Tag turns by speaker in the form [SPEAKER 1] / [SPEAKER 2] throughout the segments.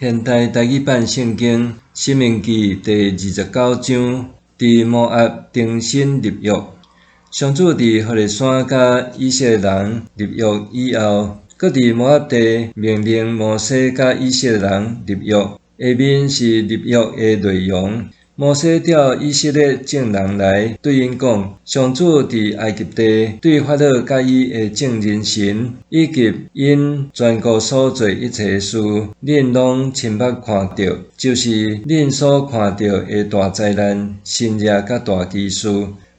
[SPEAKER 1] 現代台語版聖經《申命記》第29章，佇摩押重新立約。上主佇何烈山佮以色列人立約以後，閣佇摩押地命令摩西佮以色列人立約。下面是立約的內容。摩西召以色列眾人來，對𪜶講：上主佇埃及地對法老佮伊的眾人臣，以及𪜶全國所做一切事，恁攏親目看著，就是恁所看著的大災難、神蹟佮大奇事。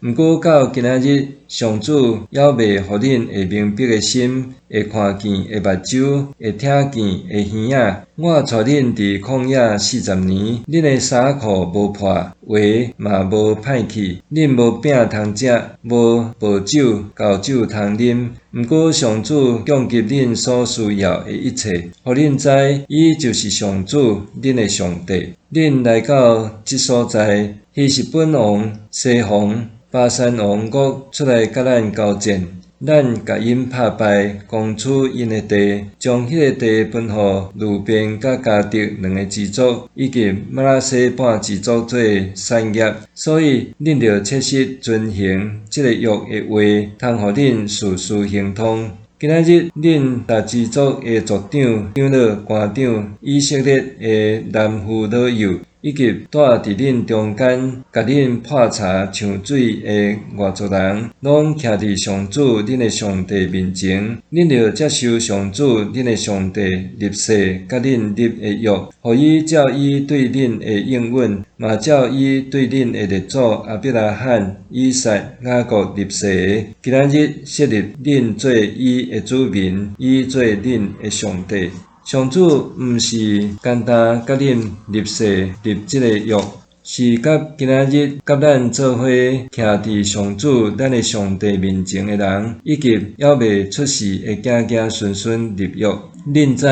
[SPEAKER 1] 毋過到今仔日，上主猶未予恁會明白的心，會看見的目睭，會聽見的耳仔。我帶恁佇曠野四十年，恁的衫褲無破，鞋嘛無歹去，恁無餅通食，無薄酒厚酒通啉。毋過上主供給恁所需要的一切，予恁知伊就是上主，恁的上帝。恁來到這所在，希實本王西宏、巴珊王惡出來佮咱交戰，咱共𪜶拍敗，攻取𪜶的地，將彼个地分予流便佮迦得兩个支族，以及瑪拿西半支族做產業。所以，恁著切實遵行這个約的話，通予恁事事亨通。今仔日，恁逐支族的族長、長老、官長、以色列的男婦老幼，以及住佇恁中間、共恁潑柴搶水的外族人，攏徛佇上主恁的上帝面前，恁著接受上主恁的上帝立誓佮恁立的約，予伊照伊對恁的應允，嘛照伊對恁的列祖亞伯拉罕、以撒、雅各立誓的，今仔日設立恁做伊的子民，伊做恁的上帝。上主毋是干焦佮恁立誓立這个約，是佮今仔日佮咱做伙徛佇上主咱的上帝面前的人，以及猶未出世的囝囝孫孫立約。恁知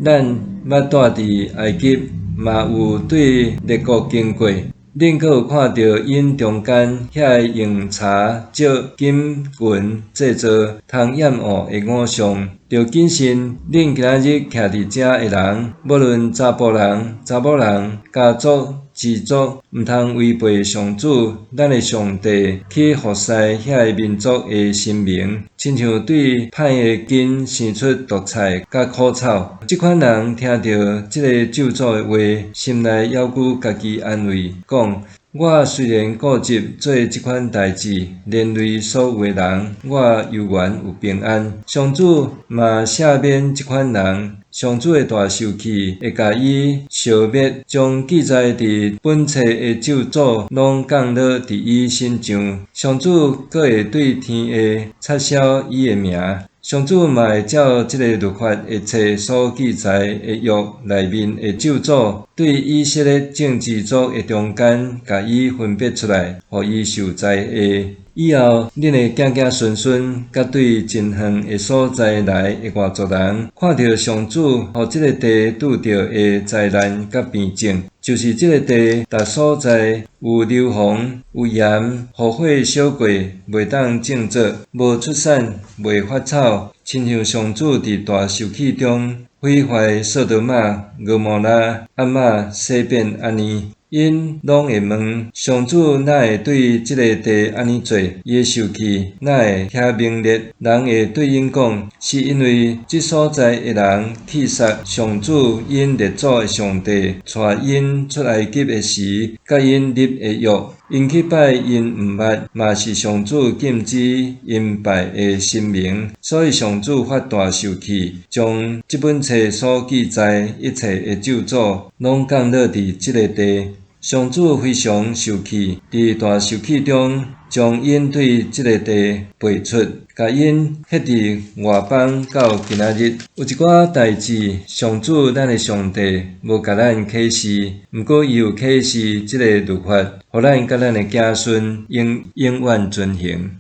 [SPEAKER 1] 咱捌住佇埃及，嘛有對列國經過。恁閣有看著𪜶中間遐个用柴石金銀製造通厭惡的偶像，著謹慎。恁今仔日徛佇遮的人，無論查埔人、查某人、家族、支族，毋通違背上主咱的上帝去服侍遐个民族的神明，親像對歹的根生出毒菜佮苦草。這款人聽著這个咒詛的話，心內猶閣家己安慰，講：我雖然固執做這款代誌，連累所有的人，我猶原有平安。上主嘛赦免這款人，上主的大受氣會共伊消滅，將記載佇本冊的咒詛攏降落佇伊身上。上主閣會對天下擦銷伊的名。上主嘛會照這个律法的冊所記載的約內面的咒詛，對以色列眾支族的中間，共伊分別出來，予伊受災禍。以後，恁的囝囝孫孫，佮對真遠的所在來的外族人，看著上主予這个地拄著的災難佮病症，就是這个地逐所在有硫磺、有鹽，雨火燒過，袂當種作，無出產，袂發草，親像上主佇大受氣中毀壞索多瑪、蛾摩拉、暗瑪、西變按呢。𪜶攏會問：上主哪會對這个地按呢做？伊的受氣哪會遐猛烈？人會對𪜶講：是因為這所在的人棄殺上主𪜶列祖的上帝，帶𪜶出埃及的時，佮𪜶立的約，𪜶去拜𪜶毋捌，嘛是上主禁止𪜶拜的神明，所以上主發大受氣，將這本冊所記載一切的咒詛，攏降落佇這个地。上主非常受氣，佇大受氣中，將𪜶對這个地排出，共𪜶彼佇外邦到今仔日。有一寡代誌，上主咱的上帝無共咱啟示，毋過伊有啟示這个律法，予咱佮咱的子孫永永遠遵行。